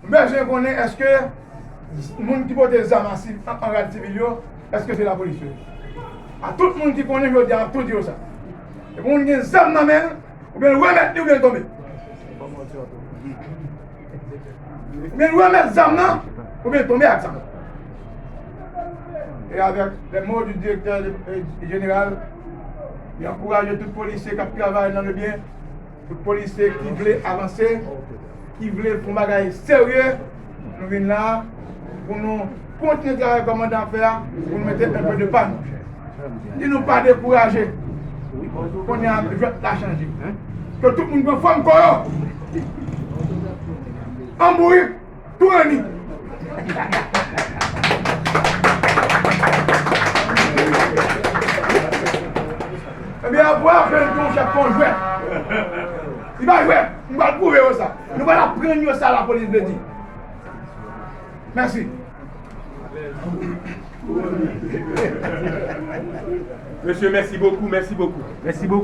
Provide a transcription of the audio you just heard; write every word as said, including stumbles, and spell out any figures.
M bezwen konnen èske moun ki pote zam a siv-, an, an rad sivil yo, èske se lapolis yo ye? A tout moun ki konnen jodi a, m ap tou di yo sa. Depi yon moun gen zam nan men l, oubyen l remèt li, oubyen l tonbe. Oubyen l remèt zam nan, oubyen l tonbe ak zam nan. E avèk les mots du directeur de, euh, général, li ankouraje tout polisye k ap travay nan le byen, tout polisye ki vle avanse, ki vle fè yon bagay serye, nou vin la pou nou kontinye travay kòmandan ap fè a, pou nou mete enpe de pa nou. Di nou pa dekouraje. Kounye a, jwèt la chanje. Ke tout moun pran fòm kò yo. An bourik, tou ranni. Ebyen, apre apèl ke yon chèf fè yon jwèt. Li pa jwèt. M pral pwouve yo sa. Nou pral aprann yo sa lapolis vle di. Mèsi. Mesye, mèsi bokou, mèsi bokou. Mèsi bokou.